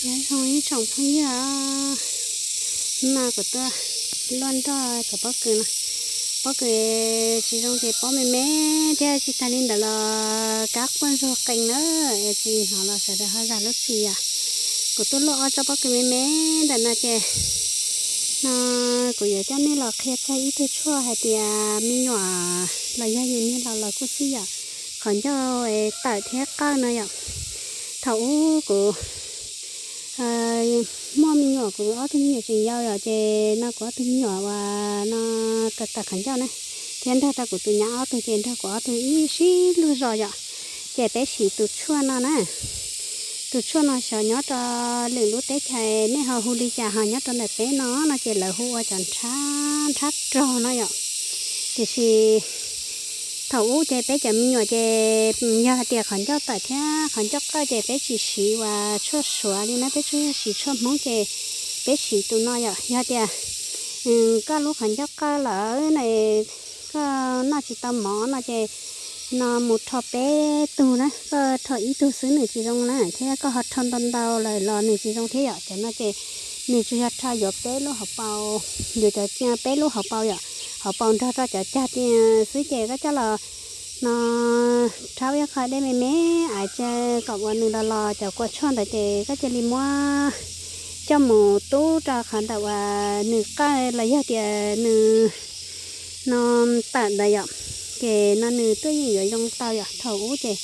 Nyob zoo ib tsoom phooj ywg, hnub no kuv tuaj luaj nroj cov pob kws no. Pob kws tsis zoo ces pob me me thiab, tsis tas li ntawd los kab quaj ntsuag qees na, es tsis hnov los sawv daws ho zam lub txim yom. Kuv tuaj luaj ob tsob pob kws me me ntawm no ces no kuv yuav coj nej los qhia txog ib tug tshuaj hais tias me nyuam los yog yus niag laus los kuj xij yom, qhov ncauj tawm thiab qawj no yom. Thaum ub kuv muaj me nyuam, kuv ob tug me nyuam tseem yau yom, ces no kuv ob tug me nyuam uas no tawm tawm qhov ncauj na, thiab nrog rau kuv tus nyab ob tug ces nrog kuv ob tug ib sib luag zos yom. Ces peb siv tus tshuaj no na. Tus tshuaj no xyov nyob rau lwm lub teb chaws nej ho hu li cas, ho nyob rau ntawm peb no no ces lawv hu ua cov nrhab nrhab rog no yom. Tiam sis thaum ub ces peb cov me nyuam ces yog hais tias qhov ncauj tawm thiab qhov ncauj qawj ces peb tsis siv ua tshuaj Suav li na, peb tsuas yog siv tshuaj Hmoob ces peb siv tus no yom. Yog tias koj lub qhov ncauj qawj lawm na, koj noj tsis tau mov no ces no mus rho peb tug na, koj rho ib tug xwb nws tsis zoo na, thiab koj ho rho ntau ntau lawm los nws tsis zoo thiab yom. Cov no ces nws tsuas yog rho yuav peb lub hauv paus, yuav cov peb lub hauv paus yom, hauv paus nrog rau cov cag xwb ces koj coj los no rhaub ib qho dej me me ais tsa kom uas nws los los cov kua tshuaj ntawd ces koj cia li muab coj mus tub rau qhov ntawm uas nws qawj los yog tias nws no tawm ntawd yom. Ces no nws tuaj yeej yuav zoo tau yom. Thaum ub ces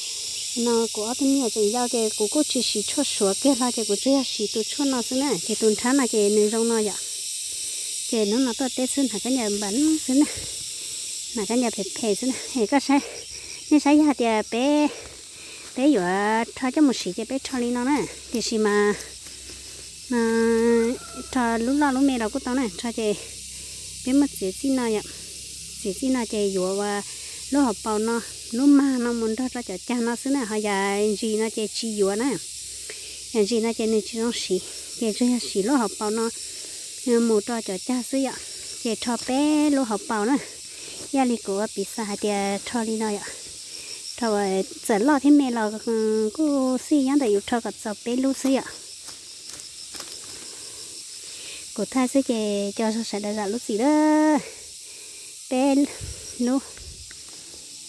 no kuv ob tug me nyuam tseem yau ces kuv kuj tsis siv tshuaj Suav kiag hlo ces kuv tsuas yog siv tus tshuaj no xwb na, ces tus nrhab no ces nws zoo no yom. Ces hnub no tuaj teb xwb hnav kab ncaws npam xwb na, hnav kab ncaws phem phem xwb na. Es koj saib, nej saib yog tias peb, peb yuav rho coj mus siv ces peb rho li no na, tiam sis mas rho lub loj lub me los kuj tau na, rho ces peb muab txiav txij no yom. Txiav txij no ces yuav ua lub hauv paus no, lub mag no mus nrog rau cov cag no xwb na, ho yav ntsis no ces tsis yuav na. Yav ntsis no ces nws tsis zoo siv, ces tsuas yog siv lub hauv paus no mus rau cov cag xwb yom. Ces rho peb lub hauv paus na, ib yam li kuv ua piv xam hais tias rho li no yom. Rho txawm loj thiab me los kuj xij, nyob ntawm yus rho kom txaus peb lub xwb yom. Kuv thaij xwb ces cov sawv daws zam lub txim lawm. Peb lub,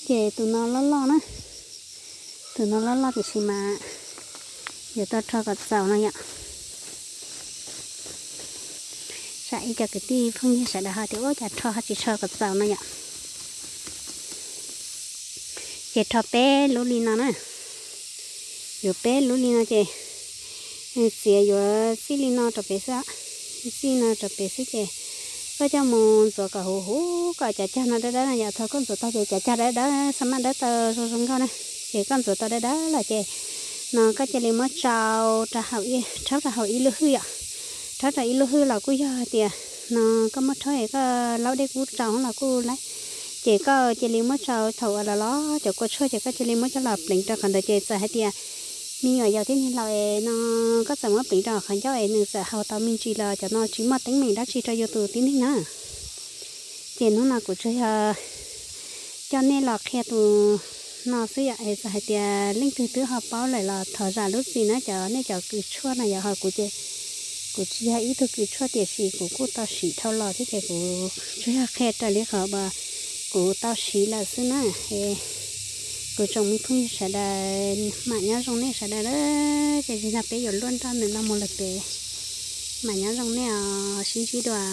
ces tus no loj loj na, tus no loj loj tiam sis mas yuav tau rho kom txaus no yom. Tsam ib co kwv tij phooj ywg sawv daws ho tias ua cas rho ho tsis rho kom txaus no yom. Ces rho peb lub li no na. Yuav peb lub li no ces txiav yuav txij li no rau pem xwb, txij no rau pem xwb ces koj coj mus ntxuav kom huv huv kom cov cag no dawb dawb no yom. Thaum koj ntxuav tag ces cov cag dawb dawb xab maj dawb tau zoo zoo nkauj na. Ces koj ntxuav tau dawb dawb lawm ces no koj cia li muab tsau rau hauv, rhaub rau hauv ib lub hwj yom. Rhaub rau ib lub hwj los kuj yog hais tias no koj muab rhaub es koj laub dej kub tsau los kuj laib. Ces koj cia li muab tsau thaum uas los los cov kua tshuaj ces koj cia li muab coj los pleev rau qhov ntawd ces txawm hais tias me nyuam yaus thiab niag laus es no koj txawm muab pleev rau qhov ncauj es nws txawm haus tau me ntsis los cov no tsis muaj teeb meem dab tsi rau yus tus tib neeg na. Ces hnub no kuv tsuas yog coj nej los qhia tus no xwb yom, es txawm hais tias leej twg twb ho paub lawm los thov zam lub txim na cov, nej cov kws tshuaj no yom. Ho kuv ces kuv tsis yog ib tug kws tshuaj tiam sis kuv kuj tau siv dhau los thiab ces kuv tsuas yog qhia raws li qhov uas kuv tau siv lawm xwb na. Es kuv tsoom me phooj ywg sawv daws, mam nyob zoo nej sawv daws lawm. Ces zaum no peb yuav luaj nroj ntawm no mus lawm pem, mam nyob zoo nej os, sib ntsib dua.